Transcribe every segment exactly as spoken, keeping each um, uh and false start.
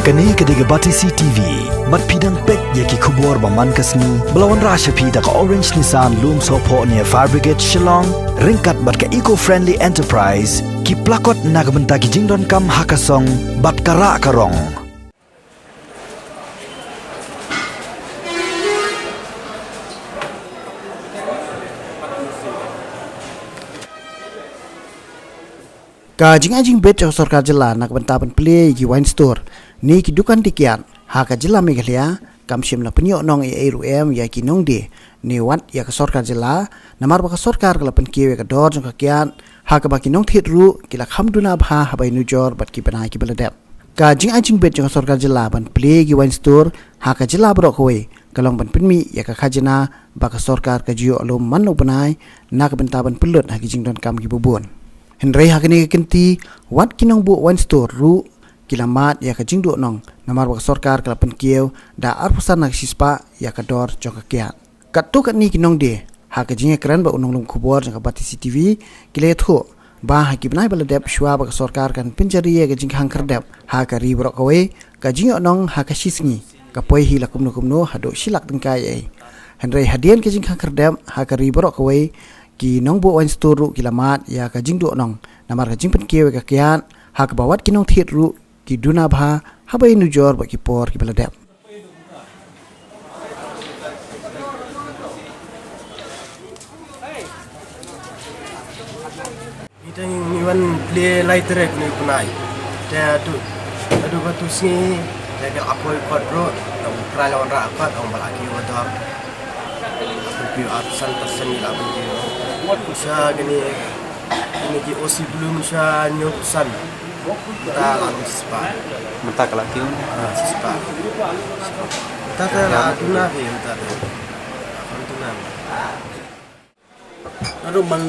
Kane ka dei ka Batesi T V. Bad phi dang peit ïa ki khubor ba man ka sngi ba la wanrah sha phi da ka Orange Nissan Lumsohphoh near Fire Brigade Shillong, ryngkat bad ka Eco Friendly Enterprise, ki plakot na ka bynta ki jingdonkam ha ka song bad ka rah ka rong. Ka jingai jingbit jong ka sorkar jylla na ka bynta ban plie ïa ki wine store ne ki dukan dih kiad ha ka jylla Meghalaya kam shym la pynïoh nong ei ei ruh em ïa ki nongdie ne wat ïa ka sorkar jylla, namar ba ka sorkar ka la pynkiew ïa ka dor jong ka kiad ha kaba ki nongthied ruh ki la kham duna bha haba ïanujor bad ki bnai kiba la dep. Ka jingai jingbit jong ka sorkar jylla ban plie ïa ki wine store ha ka jylla baroh kawei ka long ban pynmih ïa ka khajna ba ka sorkar ka ju ïoh lum man la u bnai na ka bynta ban pynlut ha ki jingdonkam kiba bun. Hynrei ha kane ka kynti, wat ki nongbuh wine store ruh ki la mad ïa ka jingduh nong, namar ba ka sorkar ka la pynkiew da arphew san na ka shispah ïa ka dor jong ka kiad. Katto katne ki nongdie ha ka jingïakren bad u nonglum khubor jong ka Batesi T V, ki la ïathuh ba ha ki bnai ba la dep, shuwa ba ka sorkar kan pynjari ïa ka jingkhang khyrdep ha ka ri baroh kawei, ka jingïoh nong ha ka shi sngi ka poi hi la kumno kumno haduh shi lak tyngka ei ei. Hynrei hadien ka jingkhang khyrdep ha ka ri baroh kawei, ki nongbuh wine store ruh ki la mad ïa ka jingduh nong namar ka jingpynkiew ïa ka kiad, ha kaba wat ki nongthied ruh ki duna bha haba ïanujor bad ki por kiba la dep. Ngi te ngi wan plie lai trek ni kunai. Te atu, atu ka tu sngi, te ka apoi kot bro, ka u prai lawan ra kot, ong bala ki wador. Aku piu atu san persen ni la beli. Sa gini, ini ki O C belum sa nyok san. Mynta la kiew shispah. Mynta ka la kiew? Ah, shispah. Mynta te la duna hi mynta te. Duna. Naduh man,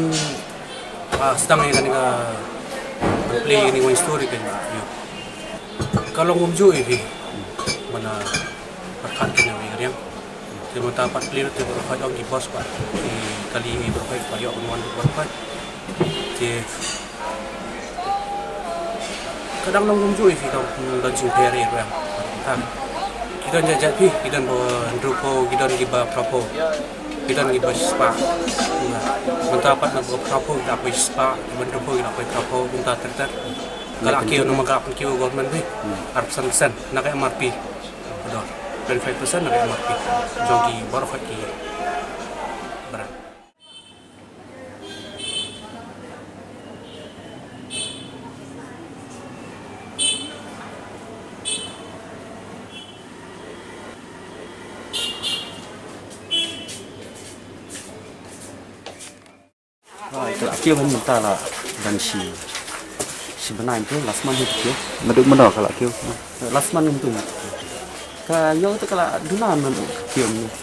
ah, sdang ïa kane ka, plie ïa kane ka wine store ka, ïa. Ka long kumjuh ïa phi. Mana, pyrkhat kane ïa ka riang. Te mynta pat plie ruh te baroh khoit ong ki boss pat. Ki kali baroh khoit pat ïoh ban wan baroh khoit. Te ka dang long kumjuh ïa phi, ka don jingpher ïa phi. Ki don jait jait phi, ki don ba hynriewphew, ki don kiba phraphew. Ki don kiba shispah. Mynta pat na ba phraphew, kiba shispah, kiba hynriewphew, kiba phraphew, mynta ter ter. Ka la kiew namar ka la pynkiew government phi. Arphew san percent na ka M R P. Ka dor twenty-five percent na ka M R P jong ki baroh khoit ki brand. Ah, ka la kiew mynta la dang shi, shi bnai mynta, last month hi kiew. Naduh mynno ka la kiew? Last month mynta. Ka ïoh te ka la duna mynta kiew mynta.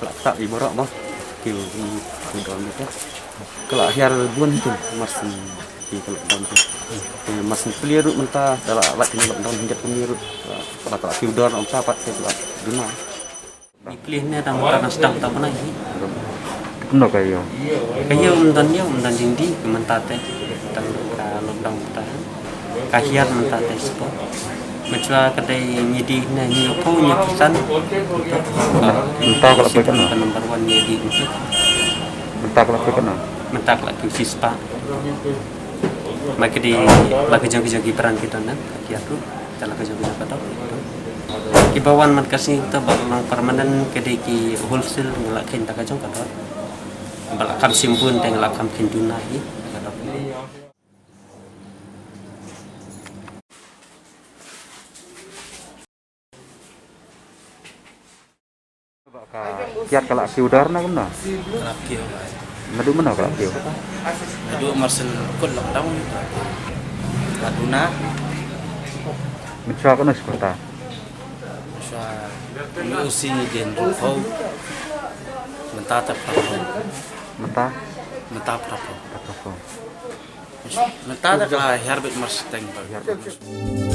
Ka la ktah i baroh ba kiew mynta, kiew don mynta. Ka la hiar bun mynta, mar syn ki ka la don mynta. Te mar syn plie ruh mynta, da la lait ki lockdown hynrei plie ruh. Ka la, ka la kiew dor mynta pat te ka la duna. Ngi plie ne tang mynta, nang sdang ta bnai hi. Kumno ka ïoh? Ka ïoh ym don, ïoh ym don jingdie, ka mynta te. Tang ka lockdown mynta. Ka hiar mynta te spo. Mynta ka dei ngi dih ne hynñiewphew, hynñiewphew san. Mynta ka la poi katno? Ka number one ngi dih mynta. Mynta ka la poi katno? Mynta ka la poi shispah. Ma ka dei la ka jong ka jong ki brand ki don na ka hiar ruh. Te la ka jong ka jong ka dor. Kiba wan man ka sngi te ba long permanent ka dei ki wholesale, ngi la kheiñ ta ka jong ka dor. Ba la kham shim bun te ngi la kham kheiñ duna hi ka dor. Ba ka kiad ka la kiew dor na kumno? Ka la kiew. Naduh mynno ka la kiew? Naduh mar syn kut lockdown. Ka duna. Mynshwa katno shi kynta? Mynshwa, u sien dien ruh phew. Mynta te phraphew. Mynta? Mynta phraphew. Phraphew. Mynta te ka la hiar beit mar siteng ba. Hiar beit.